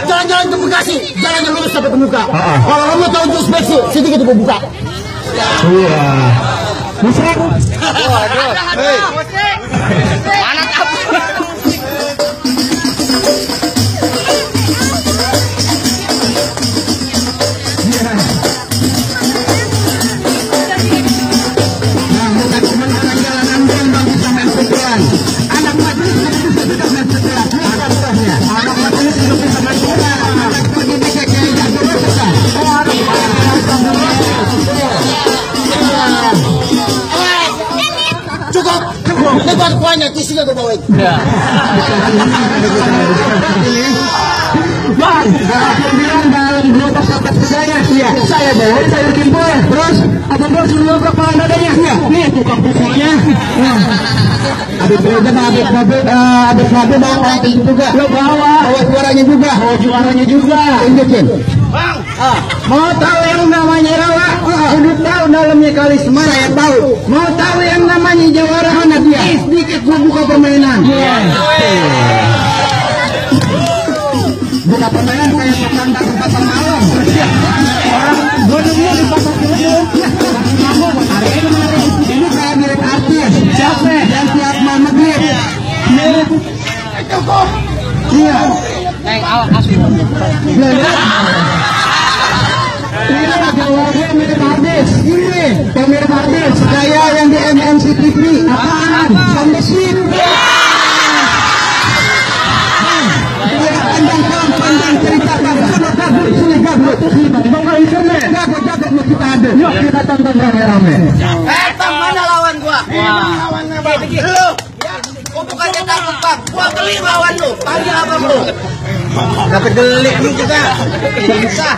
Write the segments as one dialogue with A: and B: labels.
A: Jalan-jalan ke Bekasi, jalan yang lurus sampai ke muka. Kalau kamu tahu jus Bekasi, sedikit itu buka.
B: Iya. Musik.
C: Anak apa?
A: Cukup, lepas kuahnya, tisunya gue bawain.
B: Bang, bilang dalam 24 sepedanya. Iya, saya bawain sayur kimpul. Terus, abang bos suruh kepala dadanya. Iya, nih tukang bukunya. Habis bawa itu juga. Lo bawa juaranya juga. Juaranya juga. Tunjukin.
C: Bang,
B: Mau tahu yang namanya rawa? Udah tahu dalamnya karisma. Saya tahu. Mau tahu yang namanya jawara mana dia? Sedikit gua buka permainan. Buka permainan kayak petanda di pasar malam. Gua dulu di pasar malam. Hari ini kayak mirip artis. Siapa? Yang tiap malam maghrib.
A: Cukup.
B: Iya.
C: awak asli.
B: Ini jawabnya mirip artis. Ini pemirip artis. Saya yang di MNC TV. Apaan? Samdesin. Panjang cerita kabut. Sini kabut. Bawa internet. Kabut kita ada. Yuk kita tonton rame-rame.
C: Bang, mana lawan gua? Lawannya bang. Lu. Gua bukannya takut bang. Gua geli lawan lu. Panggil abang lu. Dapat geli lu juga. Bisa.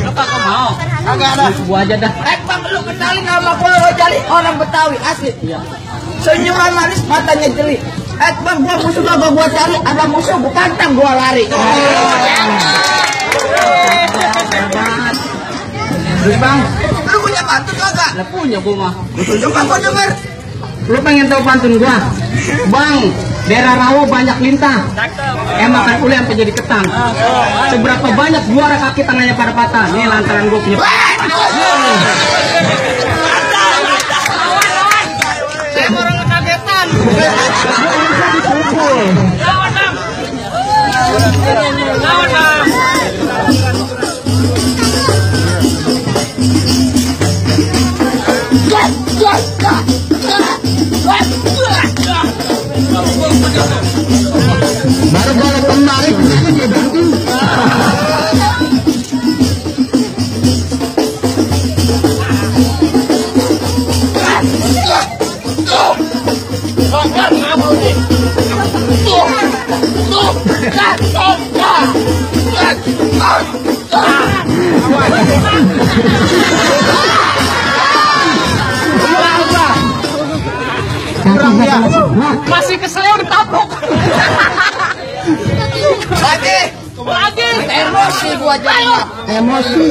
C: Apa kau mau? Kagak ada. Gua aja dah. Bang, lu kenalin nama gua Rojali, orang Betawi asli. Senyuman manis, matanya jeli. Bang, gua musuh kagak gua cari. Ada musuh, gua pantang gua lari. Terus bang, lu punya pantun kagak? Lah punya gua mah. Gua tunjukkan gua denger. Lu pengen tahu pantun gua? Bang, daerah Rawo banyak lintah. Makan uli sampai jadi ketang. Seberapa banyak juara kaki tangannya pada patah. Nih lantaran gua punya. Saya orang kekagetan. Lawan bang. Lawan bang.
B: Baru kalau kemarin dia banting.
C: Masih kesel ditapuk. Lagi. Emosi gua jadi.
B: Emosi.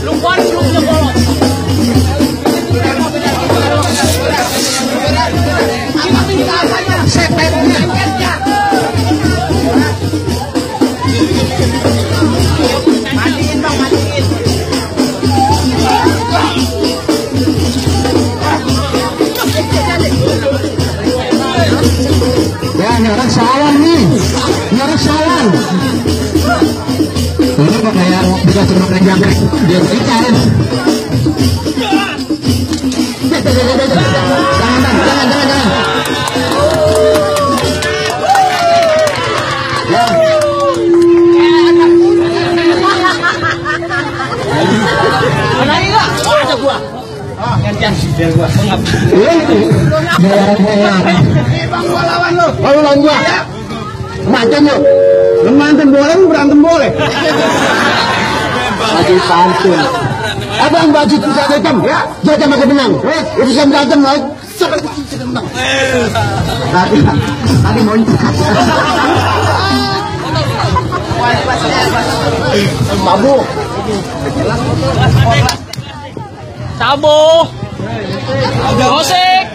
C: Lu paling lu punya bolos. Matiin bang, matiin.
B: Ya, ini orang sawan nih. Ini orang sawan. Ini kok kayak bisa cuma main jangkrik. Dia ikan. Jangan.
C: Ada enggak? Ada gua. Gantian biar gua ngap. Bang, gua lawan lu.
B: Lalu lawan gua. Macam lu. Mantan boleh, berantem boleh. Lagi pantun. Abang baju kita hitam, ya? Jaga makan benang. Itu saya berantem lah. Sampai kita menang. Tadi mau ikat. Babu. Sabo. Gosek.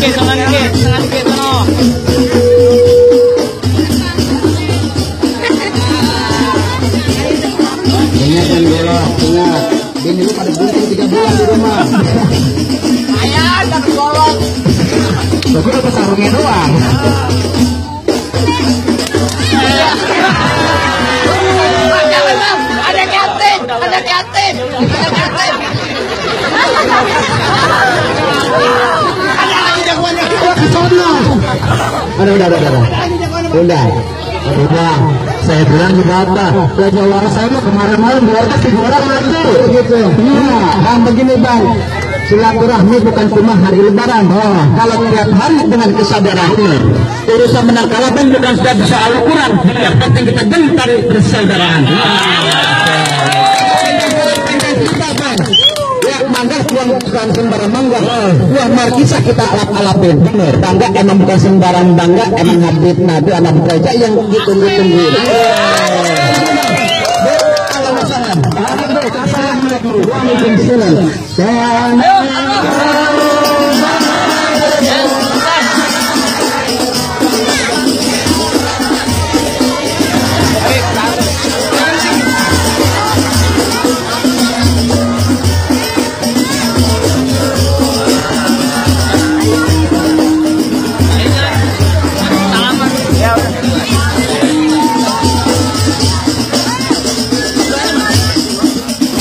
B: Sangan dikit, no.
A: Ingat kan bola, ingat. Ini lu pada bunting 3 bulan di rumah.
C: Ayah, dapat golong.
A: Aku dapat sarungnya doang.
C: Ada kantin, ada kantin, ada kantin.
A: Udah. Saya bilang juga apa? Raja waras saya kemarin malam di atas 3 orang lagi. Gitu. Iya. Bang begini bang. Silaturahmi bukan cuma hari lebaran. Kalau tiap hari dengan kesadaran ini, urusan menang kalah bukan sudah bisa Al-Quran. Yang penting kita gentar persaudaraan. Mangga bukan sembarang mangga. Buah markisa kita alap-alapin. Bener. Bangga emang bukan sembarang bangga. Emang Habib Nabi anak gereja yang ditunggu-tunggu.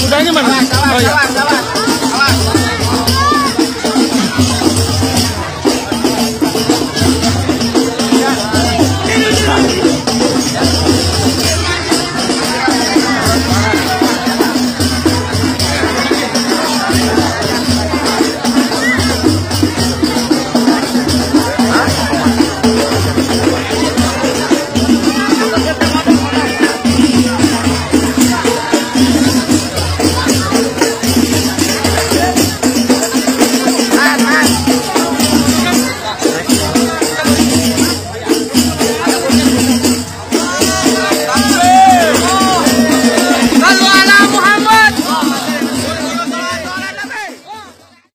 B: Udahnya mana? Oh, ya.